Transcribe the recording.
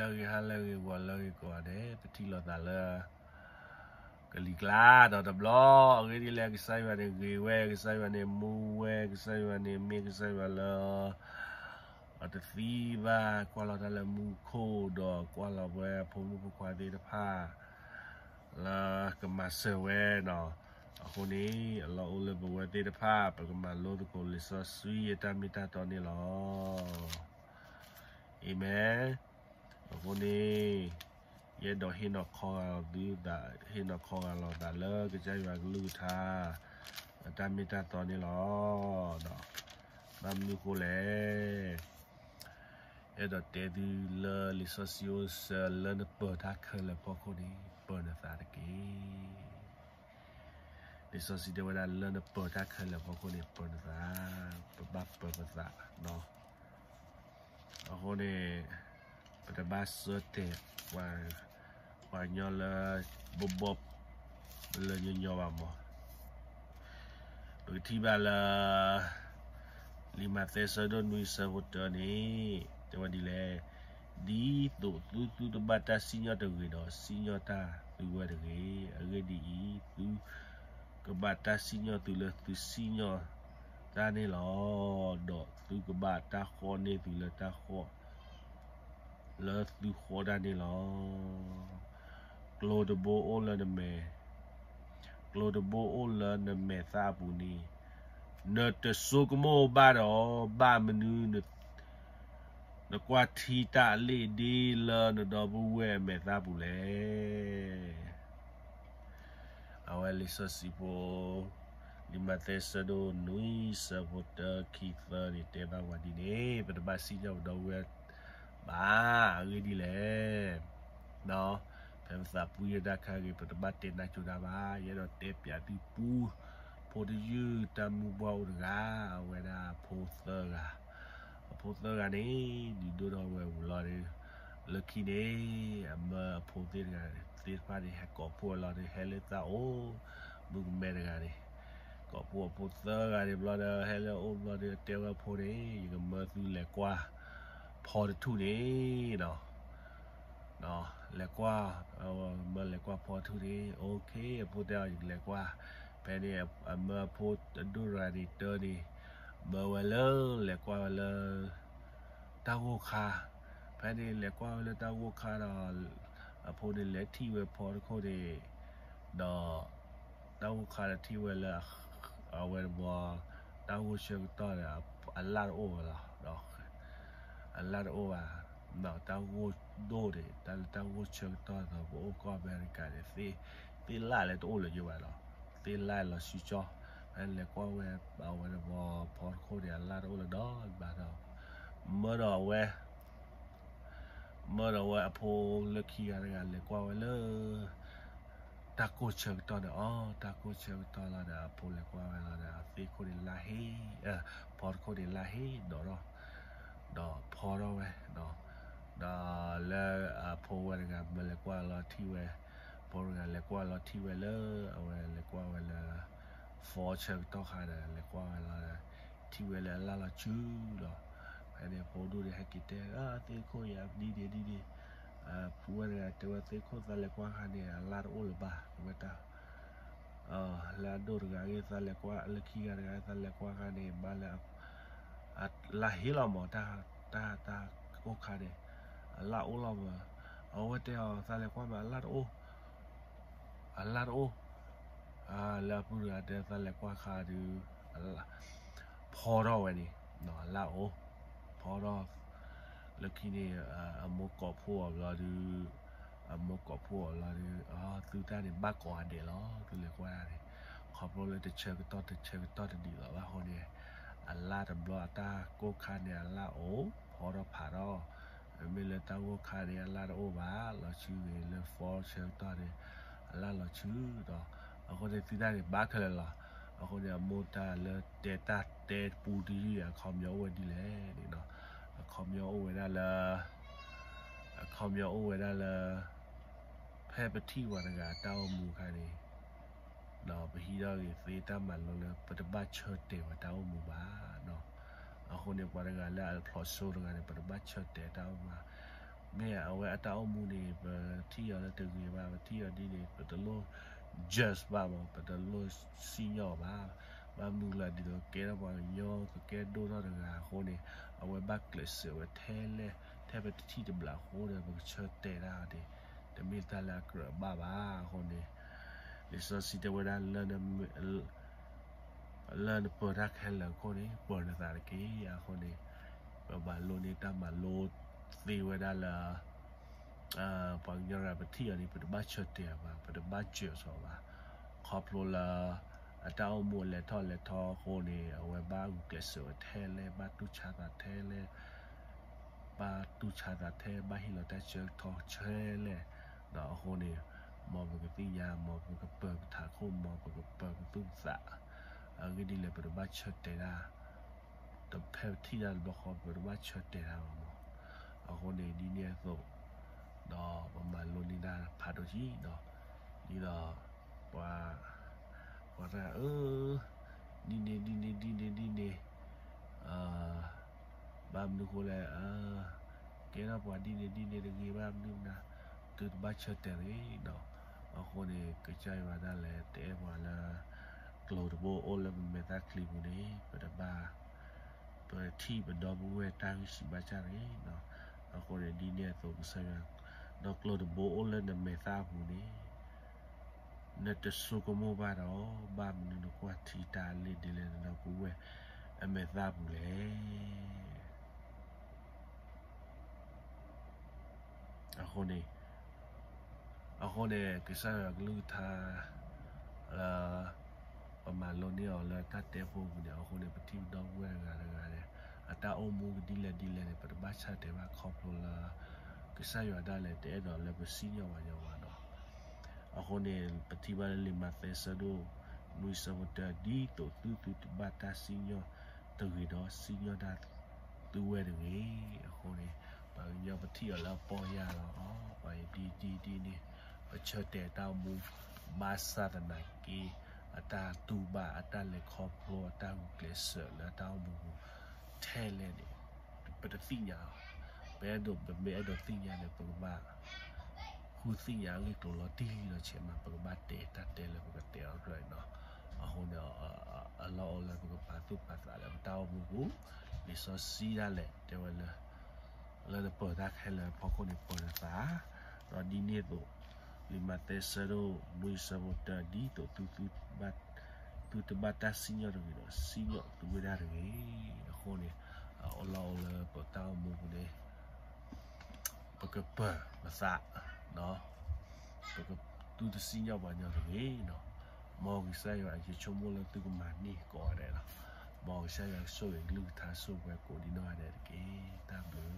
လၢဂ့ၤဟါလၢဂ့ၤဂီၤလၢဂ့ၤကိးဂၤဒဲး ပထံၣ်လိာ်သးလၢ ကလံၤကျါဒီးတဘျီအဂ့ၢ်ဒ်လဲၣ်, ကစၢ်ယွၤန့ၣ်ဂ့ၤဝဲ, ကစၢ်ယွၤန့ၣ်မူဝဲ, ကစၢ်ယွၤန့ၣ်မ့ၢ်ကစၢ်ယွၤလၢ အတသံဘၣ်, ကွၢ်လီၤတၢ်လၢမူခိၣ်ဒီးကွၢ်လီၤဝဲဖိမုၣ်ဖိခွါသ့ၣ်တဖၣ် လၢကမၤစၢၤဝဲနီၤ. အဃိန့ၣ် အလီၢ်အိၣ်လၢပဝဲသ့ၣ်တဖၣ် ပကမၤလိသကိးလံာ်စီဆှံအတၢ်မ့ၢ်တၢ်တီန့ၣ်လီၤ. အၤမ့ၣ်. အဃိန့ၣ် ယအဲၣ်ဒိးဟ့ၣ်နီၤခီဂာ်လီၤသုသး, ဟ့ၣ်နီၤခီဂာ်လီၤသးလၢကစၢ်ယွၤကလုၢ်ကထါ အတၢ်မ့ၢ်တၢ်တီန့ၣ်လီၤ. ဒီးဘၣ်မနုၤဃိလဲၣ်, အဲၣ်ဒိးတဲသုလၢလံာ်စီဆှံအိၣ်စၢၤ လၢနပၢၤတၢ်ခဲလၢာ်ဖီခိၣ်န့ၣ် ပၢၤနသးတက့ၢ်. လံာ်စီဆှံတဲဝဲဒၣ် လၢနပၢၤတၢ်ခဲလၢာ်ဖီခိၣ်န့ၣ် ပၢၤနသး, ပဘၣ်ပၢၤပသးနီၤ. အဃိန့ၣ် ပတဘၣ်ဆၢတဲာ် ပှၤကညီလၢ ဘီဘီ လၢညီညီဘၣ်မး. ပကထံၣ်ဘၣ်လၢ လံာ်မးသဲဆၢဒိၣ်နွံဆၢဖိတၢန့ၣ် တဲဝဲဒ်လဲၣ်, ဒ်သိးသုသုတဘၣ်တၢ်စံၣ်ညီၣ်တဂ့ၤဒီး စံၣ်ညီၣ်တၢ်သုဝဲတဂ့ၤ. အဂ့ၢ်ဒ်အံၤ, သုကဘၣ်တၢ်စံၣ်ညီၣ်သုလၢသုစံၣ်ညီၣ်တၢ်န့ၣ်လီၤ. ဒီးသုကဘၣ်တၢ်ဃီန့ၢ်သုလၢတၢ်ဃီ လၢသုဃီတၢ်န့ၣ်လီၤ. ကျိတဘိအိၣ်လၢနမဲာ်, ကျိတဘိအိၣ်လၢနမဲာ်သၣ်အပူၤန့ၣ် နတဆိကမိၣ်ဘၣ်ဒီး ဘၣ်မနုၤ နကွၢ်ထံတၢ်အလ့ၣ်ဒ့လၢနဒီပုၢ်ဝဲၢ်အမဲာ်သၣ်ပူၤလဲၣ်. အဝဲလံာ်စီဆှံဖိ လံာ်မးသဲဆၢဒိၣ်နွံဆၢဖိတၢခံသၢန့ၣ် တဲဘၣ်ပှၤဒ်န့ၣ်, ပတဘၣ်စံၣ်ညီၣ်ပဒီပုၢ်ဝဲၢ်ဘၣ်. အဂ့ၢ်ဒ်လဲၣ်, ဖဲပသးပှံၢ်တၢ်ခါဂ့ၤ ပတဘၣ်တဲနးကၠိတၢ်ဘၣ်. ယအဲၣ်ဒိးတဲပၠးသုပူ ဖိတယုၢ်တၢ်မုၢ်ပှၢ်အိၣ်တဂၤ, အဝဲဒၣ်အဖိသၢဂၤ, အဖိသၢဂၤန့ၣ် ဒုးဒိၣ်ထီၣ်ဝဲဝံၤလီၤဒီး လၢခံန့ၣ် အမၢအဖိသ့ၣ်တဂၤသ့ၣ်တဖၣ်န့ၣ် ဟဲကိးဖှိၣ်အလီၤဒီး ဟဲလၢသးအိၣ်, မုၣ်ကမဲတဂၤန့ၣ် ကိးဖှိၣ်အဖိသၢဂၤန့ၣ်ဘျီဒီး ဟဲလၢအအိၣ်ဘျီဒီး တဲဝဲအဖိန့ၣ် ယကမၢသုလဲၤကွၢ်ဖီတထူၣ်န့ၣ်နီၤ. လဲၤကွၢ်, မၢလဲၤကွၢ်ဖီတထူၣ်န့ၣ် OK, အဖိတဲအီၤ ယကလဲၤကွၢ်. ဖဲန့ၣ် အမၢအဖိအဒိၣ်တဂၤန့ၣ် တၢန့ၣ် မၢဝဲလၢ လဲၤကွၢ်ဝဲလၢ တၢ်ဂိၢ်ခါ. ဖဲန့ၣ် လဲၤကွၢ်ဝဲလၢတၢ်ဂိၢ်ခါဒီး အဖိန့ၣ်လဲၤထံၣ်ဝဲဖီတခိၣ်န့ၣ် ဒီး တၢ်ဂိၢ်ခါဒီးထံၣ်ဝဲလၢ အဝဲတဘီ တၢ်ဂိၢ်ဆၢကတီၢ်ဒီး အလၣ်တအိၣ်ဝဲလီၤ. အလၣ်တအိၣ်ဘၣ်, တၢ်ဂိၢ်ဒိၣ်န့ၣ် တၢ်လၢတၢ်ဂိၢ်ဆၢကတီၢ်ဒီး ပအိၣ်ကီၢ်အမဲရကၤန့ၣ် သ့ၣ်လၣ်လၢတအိၣ်လၢၤယိဘၣ်လီၤ. သ့ၣ်လၣ်လီၤဆူကၠီ, ဖဲလဲၤကွၢ်ဝဲ အဝဲတဘီဖီတခိၣ်န့ၣ် အလၣ်တအိၣ်လၢၤဒီးဘၣ်ဒီး မၢဒီးအဝဲ မၢဒီးဝဲအဖိလၢခံဂၤတဂၤ လဲၤကွၢ်ဝဲလၢ တၢ်ကိၢ်ဆၢကတီၢ်န့ၣ်အီၤ, တၢ်ကိၢ်ဆၢကတီၢ်လီၤဒီး အဖိလဲၤကွၢ်ဝဲလီၤဒီး အသ့ၣ်ခိၣ်န့ၣ်လၢဟ့, ဖီတခိၣ်န့ၣ်လၢဟ့ဒီးဒီး ဒီးဖီထီၣ်ဝဲ, ဒီးလၢအဖိဝဲတဂၤ မၢလဲၤကွၢ်လီၤထံၣ်ဝဲ, အဖိတဂၤလဲၤကွၢ်လီၤထံၣ်ဝဲလၢ အဝဲလဲၤကွၢ်ဝဲလၢ ဖီဆၢကတီၢ်ခါဒီး လဲၤကွၢ်ဝဲလီၤဒီး ထံၣ်ဝဲလၢအလၣ်လီၤဆူလီၤ. ဖဲန့ၣ် ဖိဒိၣ်န့ၣ် ဟဲက့ၤတဲ အသ့ၣ်ခိၣ်ယၤ ဒ်န့ၣ်ဒ်န့ၣ်, ဖိဝဲတဂၤတဲဝဲ သ့ၣ်ခိၣ်သးလဲၤကွၢ်ခါန့ၣ် အလၣ်တအိၣ်လၢၤဘၣ်, ဝဲတၢ် လၢအဒိၣ်တဂၤဂ့ၤ သးလဲၤကွၢ်, လၢခံဂၤတဂၤ သးလဲၤကွၢ်ခါန့ၣ် ဘၣ်လၢ အလၣ်ဟ့လီၤမး, တၢ် တၢ် တၢ်အိၣ်ခါန့ၣ် အလၣ်အိၣ်လီၤမး. အဝဲတဲအီၤ သးလဲၤကွၢ်မး အလၣ်တအိၣ် အလၣ်တအိၣ်, လၢအပုၢ်တဂၤတဲ သးလဲၤကွၢ်ခါဒီး ဖီထီၣ်ဝဲန့ၣ်, အလၣ်အိၣ်, ဖီထီၣ်, လၢခံန့ၣ် အမိၢ်ကိးဖှိၣ်အီၤဘျီဒီး, အမိၢ်ကိးဖှိၣ်အီၤလီၤဒီး, သုတၢ်န့ၣ် ဘၣ်ကိးဂၤဒဲးလီၤ, သုလဲၤကွၢ်န့ၣ်, ခီဖျိလၢတဆၢကတီၢ် တဆၢကတီၢ်တဒ်သိးဘၣ်အဃိန့ၣ်, အလၣ်တဘျီအတၢ်ကိၢ်ခါန့ၣ် အလၣ်အိၣ်, ဖီထီၣ်ဖးထီၣ်, မ့မ့ၢ်လၢတၢ်ဂိၢ်ခါန့ၣ် အလၣ်တအိၣ်ဘၣ်, လီၤဆူဂ့ၤလၢဖီဆၢကတီၢ်န့ၣ် အလၣ်လီၤဆူဒီး, အဃိန့ၣ် သုတၢ်န့ၣ် ဘၣ်ခဲလၢာ်လီၤ. အဃိန့ၣ် အမိၢ်တၢ်လၢတဲတၢ်တဲပူတယုၢ်အံၤ အခီပညီအိၣ်ဝဲဒ်လဲၣ်န့ၣ်, အခီပညီအိၣ်ဝဲဒၣ်လၢ အခီပညီအိၣ်ဝဲဒၣ်လၢ ဖဲပထံၣ်ပှၤတဂၤအတၢ်အိၣ်မူအခါန့ၣ်, ဒီးပဟံးထီၣ်ဂ့ၤသ့တၢ်မၤလိလၢ ပတဘၣ်ဆၢတဲာ်ဝဲတၢ်အိၣ်မူဘၣ်. အဃိန့ၣ် ပှၤတဂၤလၢအဖျိးစိတဂၤန့ၣ် ပတဘၣ်ဆၢတဲာ်တၢ်အိၣ်မူဘၣ်. မ့ၢ်အဝဲအတၢ်အိၣ်မူန့ၣ် ပထံၣ်အီၤလၢတဂ့ၤဘၣ်, ပထံၣ်အီၤဒ်န့ၣ် ပတလိၣ် judge ဘၣ်မး, ပတလိၣ်စံၣ်ညီၣ်ဘၣ်. ဘၣ်မနုၤလၢဒ်သိးကကဲထီၣ်ပှၤကညီ ကကဲဒိၣ်ထီၣ်တဂၤအဃိန့ၣ် အဝဲဘၣ်ကျဲးစၢးဝဲထဲလဲၣ်, ထဲပတထံၣ်တဘျီအဃိဒီး ပကဆၢတဲာ်တၢ်န့ၣ် တမ့ၢ်တၢ်လၢအကြၢးအဘၣ်ဘၣ်အဃိန့ၣ် လံာ်စီဆှံတဲဝဲဒၣ် လၢနပၢၤတၢ်ခဲလၢာ်အဃိန့ၣ် ပၢၤနသးတက့ၢ်. အဃိန့ၣ် ပဘၣ်လိန့ၢ်တၢ်မၤလိသ့ဝဲဒၣ်လၢ ပှၤကညီတဂၤပထံၣ်အီၤန့ၣ် ပတဘၣ်ဆၢတဲာ်အီၤဘၣ်, ပတဘၣ်စၢၤစီၤဘၣ်. ခီဖျိလၢ အတၢ်အိၣ်မူအလဲၤထီၣ်လဲၤထီအဃိန့ၣ် အဝဲဘၣ်ဂုာ်ကျဲးစၢးဝဲထဲလဲၣ်, ဘၣ်တူၢ်ဆါသးထဲလဲၣ်, ဘၣ်တူၢ်ဆါသးထဲ, ဘၣ်ဟ့ၣ်လီၤတၢ်ဆၢကတီၢ်ထဲလဲၣ်. ဒီးအဃိန့ၣ် မ်ပကသ့ၣ်ညါ, မ်ပကပၢၤပထးခိၣ်, မ်ပကပၢၤပသူၣ်ပသး, အဂ့ၢ်ဒ်လဲၣ် ပတဘၣ်ဆၢတဲာ်တၢ် တဖဲပထံၣ်တၢ်တဘျီဃီ ပတဘၣ်ဆၢတဲာ်တၢ်ဘၣ်မး. အဃိန့ၣ် ဒ်န့ၣ်အသိး ဒီးပမၤလိန့ၢ်တၢ်ဖးဒိၣ်ကံဒီး ဒ်သိး ပှၤ ပှၤတၢ်အၢ ဒ်န့ၣ်ဒ်န့ၣ်ဒ်န့ၣ်ဒ်န့ၣ် ဘၣ်မနုၤဃိလဲၣ် ကဲထီၣ်ပှၤဒ်န့ၣ်ဒ်န့ၣ်တဂ့ၤဘၣ်မနုၤမနုၤ သုတဘၣ်ဆၢတဲာ်တဂ့ၤဒီး အဃိန့ၣ် ကစၢ်ယွၤဒၣ်လဲာ်တအဲၣ်ပှၤလၢ ကျိၤတဘိအိၣ်လၢပမဲာ်သၣ်ချံပူၤန့ၣ် ပတဘၣ် ပထံၣ်ပဒီပုၢ်ဝဲၢ်တၢ်ဂံၢ်ဆံးဘါစၢ်တဂ့ၤ. အဃိန့ၣ် ဒ်န့ၣ်အသိးကစၢ်ယွၤ ဒီးကျိၤတဘိအိၣ်လၢနမဲာ်သၣ်အပူၤန့ၣ် နတဆိကမိၣ်ဘၣ်ဒီး ဘၣ်မနုၤနကွၢ်ထံတၢ်အလ့ၣ်ဒ်လဲၣ် နဒီပုၢ်ဝဲၢ်အမဲာ်သၣ်ပူၤလဲၣ်. အဃိန့ၣ် အဃိန့ၣ် ကစၢ်ယွၤကလုၢ်ကထါ လၢ ပမၤလိန့ၢ်အီၤလၢတၢ်တဲဖိပူၤန့ၣ် အဃိန့ၣ် ပထံၣ်ပဒီပုၢ်ဝဲၢ်တဂၤတဂၤန့ၣ် အတၢ်အိၣ်မူကဒ်လဲၣ်ဒ်လဲၣ်န့ၣ် ပတဘၣ်ဆၢတဲာ်ဘၣ်ခီဖျိလၢ ကစၢ်ယွၤဒၣ်လဲာ်တအဲၣ်ဒိးလၢပစံၣ်ညီၣ်ပှၤညီဘၣ်ဒီး အဃိန့ၣ် ပထံၣ်ဘၣ်လၢလံာ်မးသဲဆၢဒိၣ် နွံဆၢဖိတၢ ဒ်သိးသုသုတဘၣ်တၢ်စံၣ်ညီၣ်တဂ့ၤဒီး စံၣ်ညီၣ်တၢ်သုဝဲတဂ့ၤ. အဃိန့ၣ် ပှၤကညီပထံၣ်အီၤလၢအပီၢ်ယၢ်လီၤ ပှၤအံၤဒ်ဒ်ဒ်န့ၣ် ပဆၢတဲာ်တၢ်အိၣ်မူ ဘၣ်ဆၣ်သနာ်က့ အတၢ်တူၢ်ဘၣ် အတၢ်လဲၤခီဖျိ အတၢ်ဂုာ်ကျဲးစၢးလၢအတၢ်အိၣ်မူပူၤ ထဲလဲၣ်န့ၣ် ပတသ့ၣ်ညါအီၤ. ပအဲၣ်ဒိး ပမ့ၢ်အဲၣ်ဒိးသ့ၣ်ညါန့ၣ် ပကဘၣ် ဃုသ့ၣ်ညါအဂ့ၢ်ကျိၤလီၤတံၢ်လီၤဆဲးမး ပကဘၣ်တဲတၢ်တဲလၢပကတဲအီၤတဖျၢၣ်န့ၣ်လီၤ. အဃိန့ၣ် အလီၢ်အိၣ်လၢပကပာ်သူၣ်ပာ်သးလၢပတၢ်အိၣ်မူပူၤ လံာ်စီဆှံဒၣ်လဲာ်တဲဝဲလၢ လၢနပၢၤတၢ်ခဲလၢာ်အဖီခိၣ်န့ၣ် ပၢၤနသး ဒီးဒ်န့ၣ်အသိး လံာ်မးသဲဆၢဒိၣ် နွံဆၢဖိတၢ ဒ်သိးသု သုတဘၣ်တၢ်စံၣ်ညီၣ်တဂ့ၤဒီး စံၣ်ညီၣ်သုဝဲဒၣ်တဂ့ၤ. အဃိန့ၣ် အလီၢ်အိၣ်လၢပတၢ်အိၣ်မူပူၤန့ၣ် ပကပၢၤပသး ပကသုတစံၣ်ညီၣ်ပှၤညီတဂ့ၤ. မ်ကစၢ်ယွၤ ယဆိကမိၣ်လၢသုကမၤန့ၢ်ကိးဂၤဒဲးလီၤ. မ်ကစၢ်ယွၤကဆိၣ်ဂ့ၤကလုၢ်ကထါ ဆိၣ်ဂ့ၤပှၤကိးဒံနီၢ်ဂၤဒဲးတက့ၢ်. တၢ်ဘျုး